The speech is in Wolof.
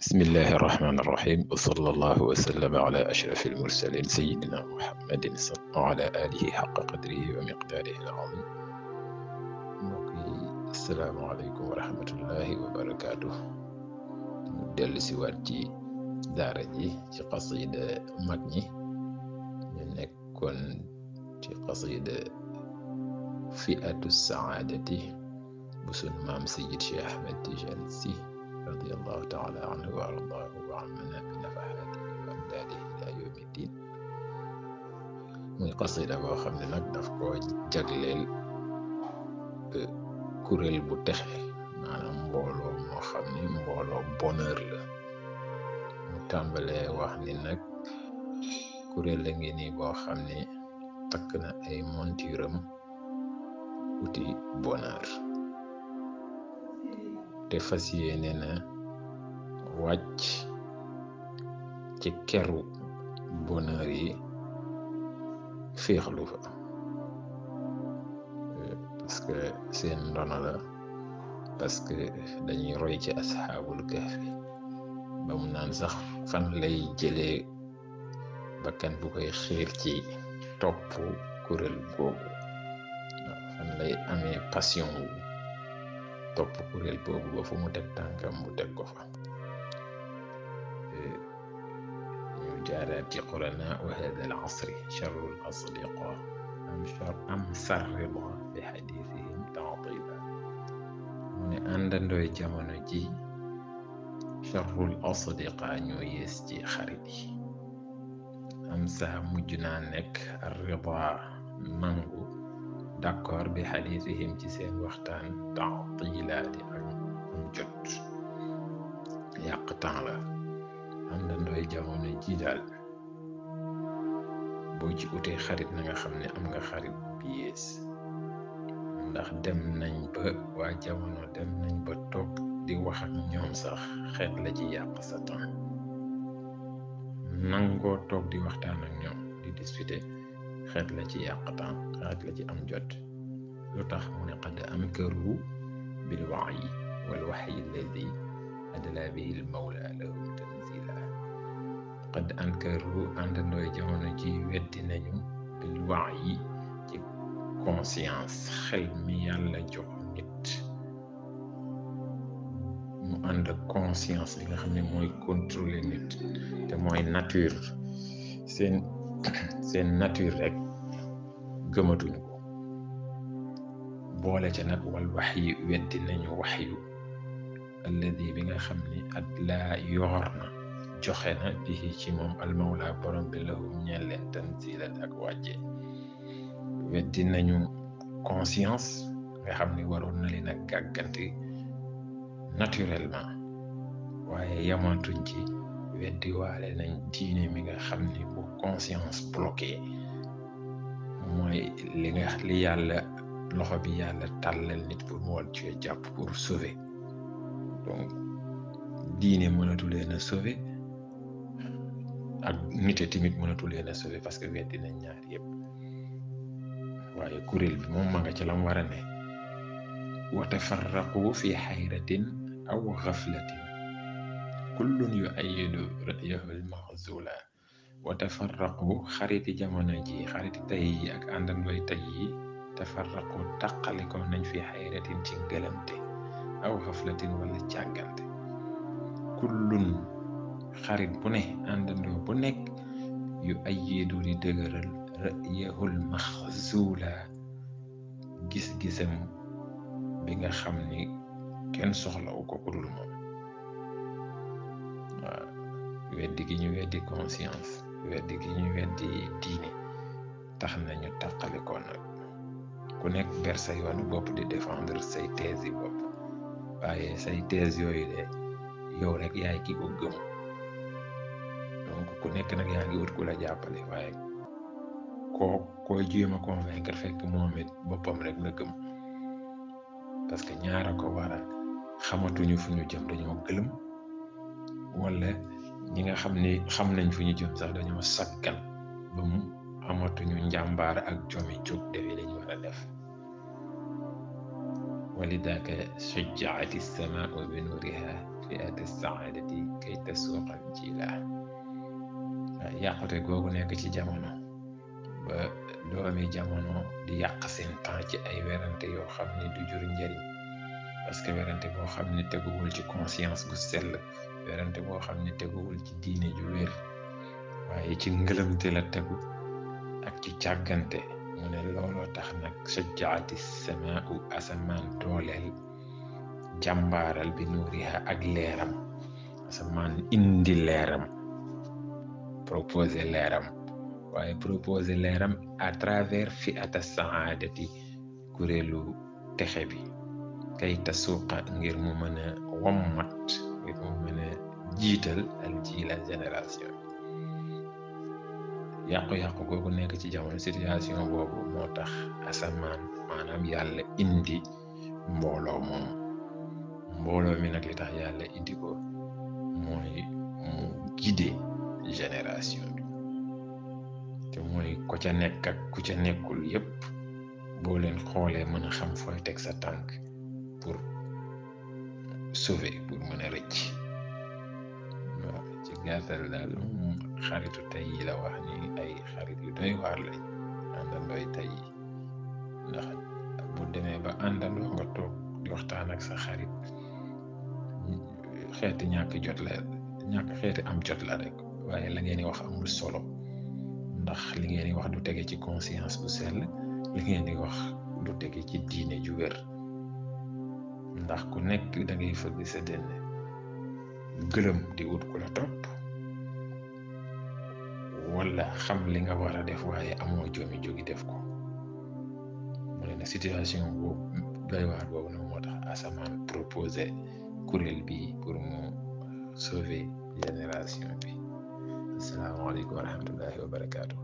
بسم الله الرحمن الرحيم وصلى الله وسلم على أشرف المرسلين سيدنا محمد وعلى آله حق قدره ومقداره العظيم. mbokk yi asalaamaaleykum wa rahmatullahi wa barakaatu. ñu dellu si waat ci daara ji ci qasida mag ñi ñu nekkoon ci qasida fi'atu saadati bu sun maam Seyid Cheikh Ahmed Tijaan Si radiyallahu taala anhu wa ardaahu wa ammana bi nafahaatihi wa amdaadihi ila yawmi ddin. muy qasida boo xam ne nag daf koo jagleel kuréel bu texe, maanaam mbooloo moo xam ni mbooloo bonheur la. mu tàmbalee wax ni nag kuréel la ngi nii boo xam ni takk na ay monturam uti bonheur te fas yéene na wàcc ci keru bonheur yi féexlu fa, parce que seen ndono la, parce que dañuy roy ci asxaabul kahfi ba mu naan sax fan lay jëlee bakkan bu koy xiir ci topp kuréel boobu, fan lay amee passion wu topp kuréel boobu ba fu mu teg tànkam mu teg ko fa. ñu jaaraat ci qurana wa hada al asri charrul asdiqa am sarrida bi xadisihim taatiba. mu ne àndandooy jamono ji charrul asdiqa ñoo yées ci xarit yi. am sax mujj naa nekk rida nangu d'accord bi xadisihim ci seen waxtaan taatilaati ak am jot yàq temps la. àndandooy jamono ji daal boo ci utee xarit na nga xam ne am nga xarit bi yées, ndax dem nañ ba waa jamono dem nañ ba toog di wax ak ñoom sax xeet la ci yàq sa temps. nangoo toog di waxtaan ak ñoom di discuter xeet la ci yàq temps, xeet la ci am jot. lu tax mu ne qad ankaru bil wa'yi wal wahyi alladi adla bihi al mawla lahum tanzila. qad ankaru àndandooy jamono ji weddi nañu bil wa'yi ci conscience, xel mi yàlla jox nit mu ànd ak conscience bi nga xam ne mooy contrôler nit te mooy nature. seen nature rek gëmatuñu ko. boole ca nag wal waxyi weddi nañu waxyu alladi bi nga xam ni at laa yoor na joxe na bihi ci moom almawla borom bi lahum ñeel leen tanzilan ak wàcce. weddi nañu conscience nga xam ni waroon na leen ak gàgganti naturellement, waaye yamatuñ ci weddi waale nañ diine mi nga xam ni bu conscience bloqué mooy li yàlla loxo bi yàlla tàllal nit pour mu war cee jàpp pour sauver. donc diine mënatu leen a sauver ak nite tamit mënatu leen a sauver parce que weddi nañ ñaar yëpp. waaye kuréel bi moom ma nga ca lam war a ne. wa tafarraqu fi xayratin aw xaflatin kullun yu ayidu ra'yahu al-maxzula. wa tafarraqu xariti jamono ji, xariti tey yi ak àndandooy tey yi, tafarraqu taqalikoo nañ fi xayratin ci ngëlamte aw xaflatin wala càggante. kullun xarit bu ne, àndandoo bu nekk, yu ayidu di dëgëral ra'yahul maxzula gis-gisam bi nga xam ni kenn soxlawu ko ku dul moom. waaw weddi gi ñu weddi conscience, weddi gi ñu weddi diine tax nañu tàqalikoo nag ku nekk ber sa yoonu bopp di défendre say thèse yi bopp, waaye say thèse yooyu de yow rek yaay ki ko gëm. donc ku nekk nag yaa ngi wut ku la jàppale, waaye koo jéem a convaincre fekk moom it boppam rek la gëm. parce que ñaara ko waral, xamatuñu fu ñu jëm, dañoo gëlëm, wala ñi nga xam ni xam nañ fu ñu jëm sax dañoo saggan ba mu amatuñu njàmbaar ak jomi jóg defi lañu war a def. walidaka shujjaati samaau bi nuriha fi'ati saadati kay tasuuqal jiila. yàqute googu nekk ci jamono ba doomi jamono di yàq seen temps ci ay werante yoo xam ne du jur njariñ, parce que werante boo xam ne teguwul ci conscience gu sell, werante boo xam ne teguwul ci diine ju wér, waaye ci ngëlëmte la tegu ak ci càggante. mu ne looloo tax nag sajjaati samaau asamaan dooleel jàmbaaral bi nuuriha ak leeram. asamaan indi leeram, proposé leeram, waaye proposé leeram à travers fi'ata saadati kuréelu texe bi, kay tasuuqa ngir mu mën a wommat, ngir mu mën a jiital al jiila génération. yàqu-yàqu googu nekk ci jamono, situation boobu moo tax asamaan maanaam yàlla indi mbooloo moom. mbooloo mi nag li tax yàlla indi ko mooy mu guider génération bi, te mooy ko ca nekk ak ku ca nekkul yépp boo leen xoolee mën a xam fooy teg sa tànk pour sauver, pour mën a rëcc. waaw ci gàttal daal xaritu tey yi la wax ni ay xarit yu doy waar lañ, àndandooy tey yi. ndax bu demee ba àndandoo nga toog di waxtaan ak sa xarit, xeeti xeeti am jot la rek, waaye la ngeen di wax amul solo, ndax li ngeen di wax du tege ci conscience bu sell, li ngeen di wax du tege ci diine ju wér. ndax ku nekk da ngay fëgg sa dënn gëlëm di wut ku la topp, wala xam li nga war a def waaye amoo joomi jógi def ko. mu ne nag situation boobu doy waar boobu nag moo tax asamaan proposé kuréel bi pour mu sauver génération bi. asalaamaaleykum wa rahmatullahi wa barakaatu.